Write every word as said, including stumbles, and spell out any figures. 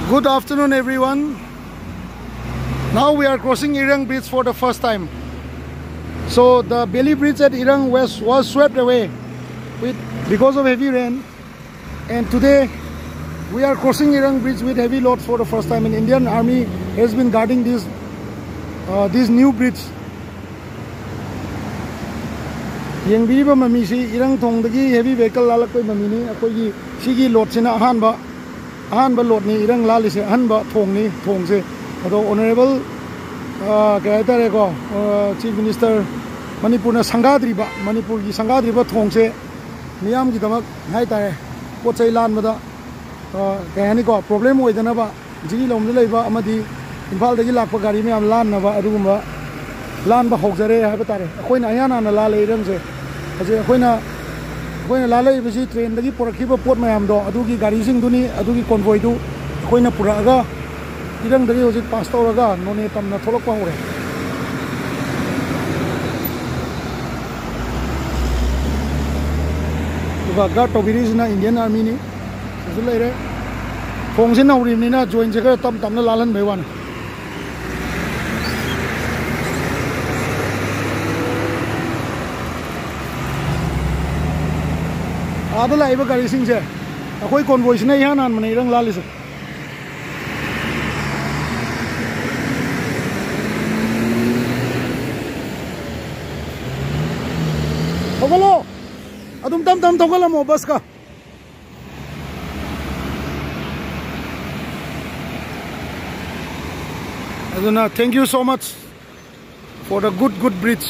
Good afternoon, everyone. Now we are crossing Irang Bridge for the first time. So the Beli Bridge at Irang West was swept away with, because of heavy rain. And today we are crossing Irang Bridge with heavy load for the first time. And Indian Army has been guarding this, uh, this new bridge. ꯌꯦꯡꯕꯤꯔꯤꯕ ꯃꯃꯤꯁꯤ ꯏꯔꯪ ꯊꯣꯡꯗꯒꯤ heavy vehicle ꯂꯥꯜꯂꯛꯄꯒꯤ ꯃꯃꯤꯅꯤ꯫ ꯑꯩꯈꯣꯏꯒꯤ ꯁꯤꯒꯤ loadꯁꯤꯅ ꯑꯍꯥꯟꯕ ꯑꯍꯥꯟꯕ loadꯅꯤ ꯏꯔꯪ ꯂꯥꯜꯂꯤꯁꯦ, ꯑꯍꯟꯕ ꯊꯣꯡꯅꯤ꯫ ꯊꯣꯡꯁꯦ ꯑꯗꯣ honourable, ꯑ, ꯀꯩ ꯍꯥꯏꯇꯥꯔꯦꯀꯣ, ꯑ, Chief Minister, ꯃꯅꯤꯄꯨꯔꯅ ꯁꯪꯒꯥꯗ꯭ꯔꯤꯕ, ꯃꯅꯤꯄꯨꯔꯒꯤ ꯁꯪꯒꯥꯗ꯭ꯔꯤꯕ ꯊꯣꯡꯁꯦ ꯃꯤꯌꯥꯝꯒꯤꯗꯃꯛ ꯍꯥꯏꯇꯥꯔꯦ, ꯄꯣꯠ ꯆꯩ ꯂꯥꯟꯕꯗ, ꯑ, ꯀꯩ ꯍꯥꯏꯅꯤꯀꯣ, problem ꯑꯣꯏꯗꯅꯕ, ꯖꯤꯔꯤꯂꯣꯝꯗ ꯂꯩꯕ ꯑꯃꯗꯤ ꯏꯝꯐꯥꯜꯗꯒꯤ ꯂꯥꯛꯄ ꯒꯥꯔꯤ ꯃꯌꯥꯝ ꯂꯥꯟꯅꯕ ꯑꯗꯨꯒꯨꯝꯕ ꯂꯥꯟꯕ ꯍꯧꯖꯔꯦ ꯍꯥꯏꯕ ꯇꯥꯔꯦ꯫ ꯑꯩꯈꯣꯏꯅ ꯑꯍꯥꯟ ꯍꯥꯟꯅ ꯂꯥꯜꯂꯦ ꯏꯔꯪꯁꯦ꯫ ꯍꯧꯖꯤꯛ ꯑꯩꯈꯣꯏꯅ, ꯑꯩꯈꯣꯏꯅ ꯂꯥꯜꯂꯛꯏꯕꯁꯤ trainꯗꯒꯤ ꯄꯨꯔꯛꯈꯤꯕ ꯄꯣꯠ ꯃꯌꯥꯝꯗꯣ, ꯑꯗꯨꯒꯤ ꯒꯥꯔꯤꯁꯤꯡꯗꯨꯅꯤ, ꯑꯗꯨꯒꯤ convoyꯗꯨ ꯑꯩꯈꯣꯏꯅ ꯄꯨꯔꯛꯑꯒ ꯏꯔꯪꯗꯒꯤ ꯍꯧꯖꯤꯛ pass ꯇꯧꯔꯒ ꯅꯣꯅꯦ ꯇꯝꯅ ꯊꯣꯛꯂꯛꯄ ꯍꯧꯔꯦ꯫ ꯑꯗꯨꯒ guard ꯇꯧꯕꯤꯔꯤꯁꯤꯅ Indian Armyꯅꯤ꯫ ꯁꯤꯁꯨ ꯂꯩꯔꯦ꯫ ꯊꯣꯡꯁꯦ ꯅꯧꯔꯤꯕꯅꯤꯅ jointꯁꯦ ꯈꯔ ꯇꯞ ꯇꯞꯅ ꯂꯥꯜꯍꯟꯕꯩ ꯋꯥꯅꯤ꯫ ꯑꯥꯗ ꯂꯥꯛꯏꯕ ꯒꯥꯔꯤꯁꯤꯡꯁꯦ ꯑꯩꯈꯣꯏ convoyꯁꯤꯅ ꯏꯍꯥꯟ ꯍꯥꯟꯕꯅ ꯏꯔꯪ ꯂꯥꯜꯂꯤꯁꯦ꯫ ꯊꯧꯒꯠꯂꯣ꯫ ꯑꯗꯨꯝ ꯇꯞ ꯇꯞꯅ ꯊꯧꯒꯠꯂꯝꯃꯣ busꯀ꯫ ꯑꯗꯨꯅ thank you so much for the good, good bridge.